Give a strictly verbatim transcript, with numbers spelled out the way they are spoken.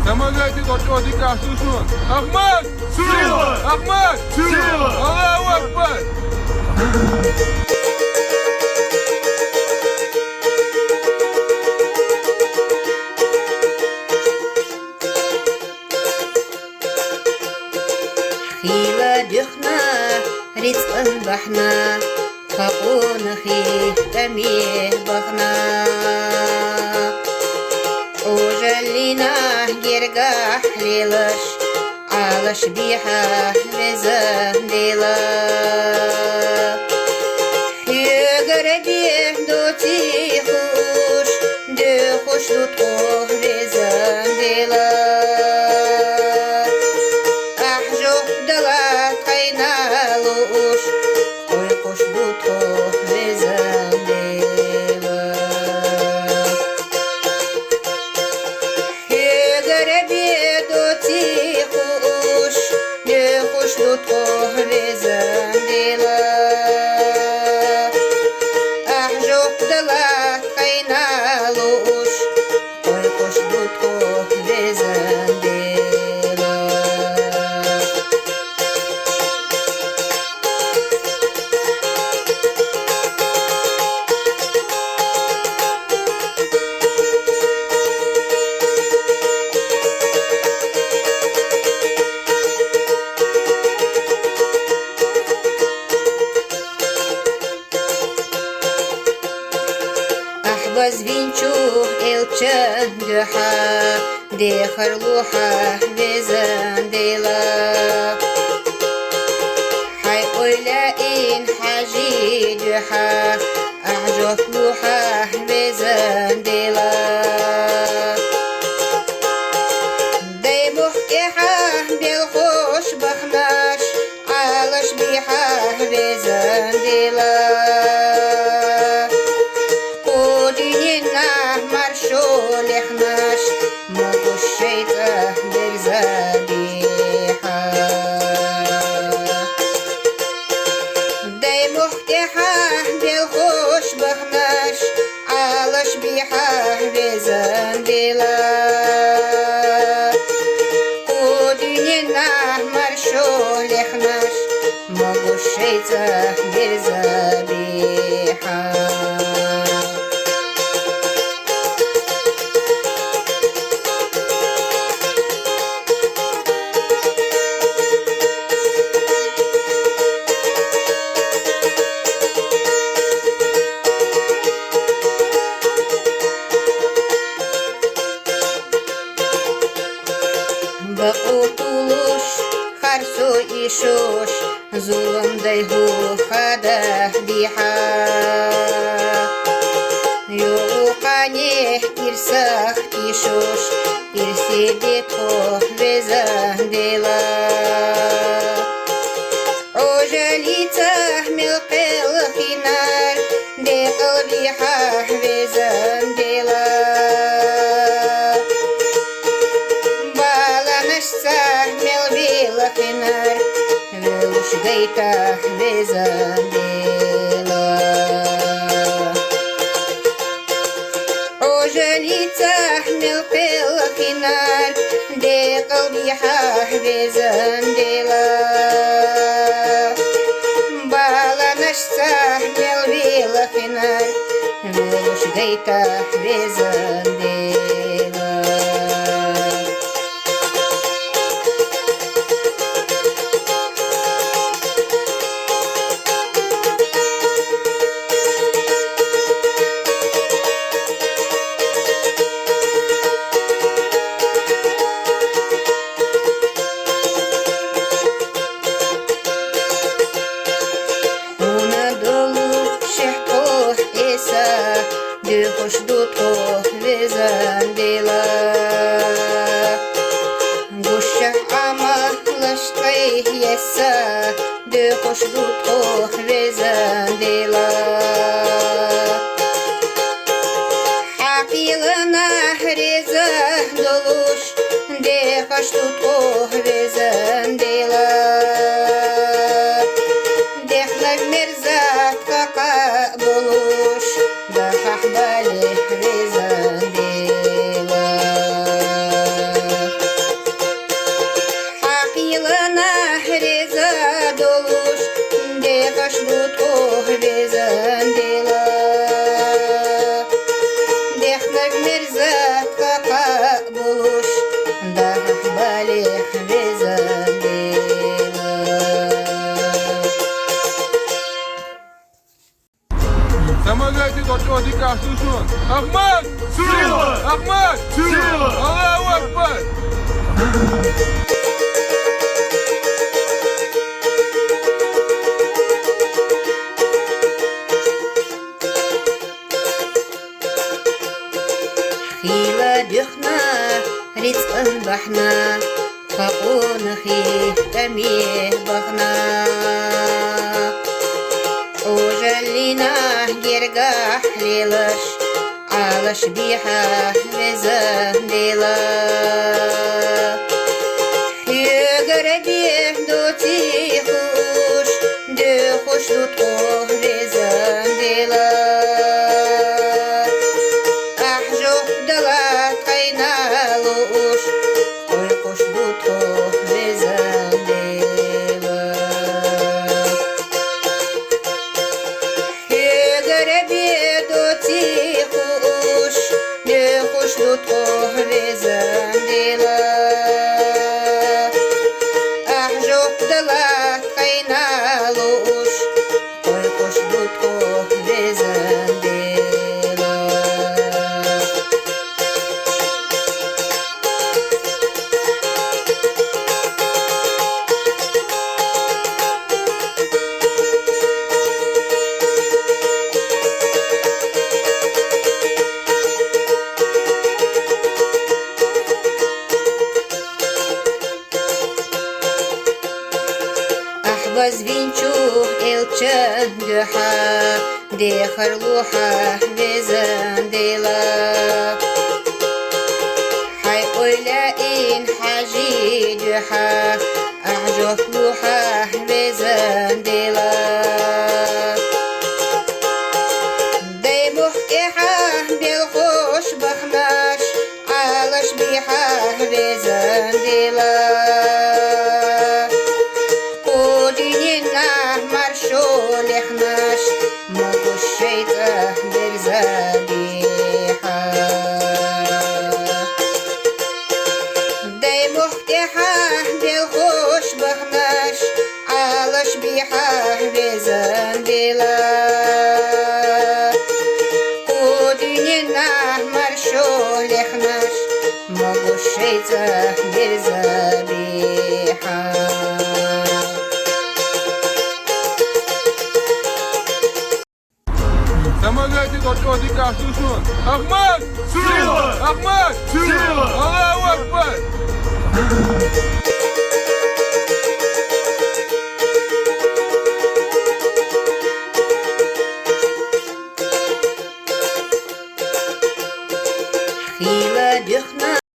Тамагати кочо дика сусун. Ахмат! Сила! Ахмат! Сила! Аллаху Акбар! Хила духна, рицкъан бахна, хакъуна хи тами бахна. Ужалина герга лилаш, алаш биха везан дила. Хюгара дихду тихуш, духуш дутху везан дила. Ахжу дала тайна луш, кой куш дутху везан дила. Хюгара беду тихуш, духуш дутху везан дила. Ахжук дала тайна луш, кой куш дутху везан дила. Ахбаз винчу элчан духа, дехар луха везан дила. Хай ойла ин хажи духа, ахжот луха везан дила. Дай мухтеха бел хуш бахнаш, алаш биха везан дила. Кудинина маршу лехнаш, могуш шейта берза биха. Дай мухтеха бел хуш бахнаш, алаш биха везан дила. Кудинина маршу лехнаш, могуш шейца берза биха. Бакъу тулуш, харсу ишуш, зулум дай ху хада биха. Юкъани ирсах ишуш, ирси дитху везан дила. Ужалица мел къел хинар, декъал биха везан дила. Баланашца мел вил хинар, велуш гайта везан дила. Ужалица мел къел хинар, декъал биха везан дила. Баланашца мел вил хинар, велуш гайта везан дила. Уна долу шехкъо эса, духуш дутху везан дила. Гуша ама лашкъай еса, духуш дутху везан дила. Хьакъилана реза долуш, дехаш дутху везан дила. Дехнаг мерза какъа болуш, дахахь балих везан дила. цӀан бахьана, тха къонахий тӀаме бахана. Ӏожаллина гергахь лелаш, Ӏалашбихьа, везан Дела. Хьоьгара бе доций хууш, доьхуш ду тхо, везан Дела. Ахь жоп дала тхайна лууш, кхойкхуш ду тхо, везан Дела. Хьоьгара бе доций хууш, доьхуш ду тхо, везан Дела. Ахь жоп дала тхайна лууш, кхойкхуш ду тхо, везан Дела. Ахь базвинчу элчан дуьхьа, дехар лохьа, везан Дела. Хьай ойлаин хьажий дуьхьа, ахь жоп лохьа, везан Дела. Дай мохк тӀехьа белхош бахнаш, Ӏалашбихьа, везан Дела. Кху дуьненахь маршо лехнаш, могуш шайтӀа берзабихьа. Дай мохк тӀехьа белхош бахнаш, Ӏалашбихьа, везан Дела. Кху дуьненахь маршо лехнаш, могуш шайтӀа берзабихьа. Тамагати кочоди кахсушун. Ахмат! Сила! Ахмат! Сила!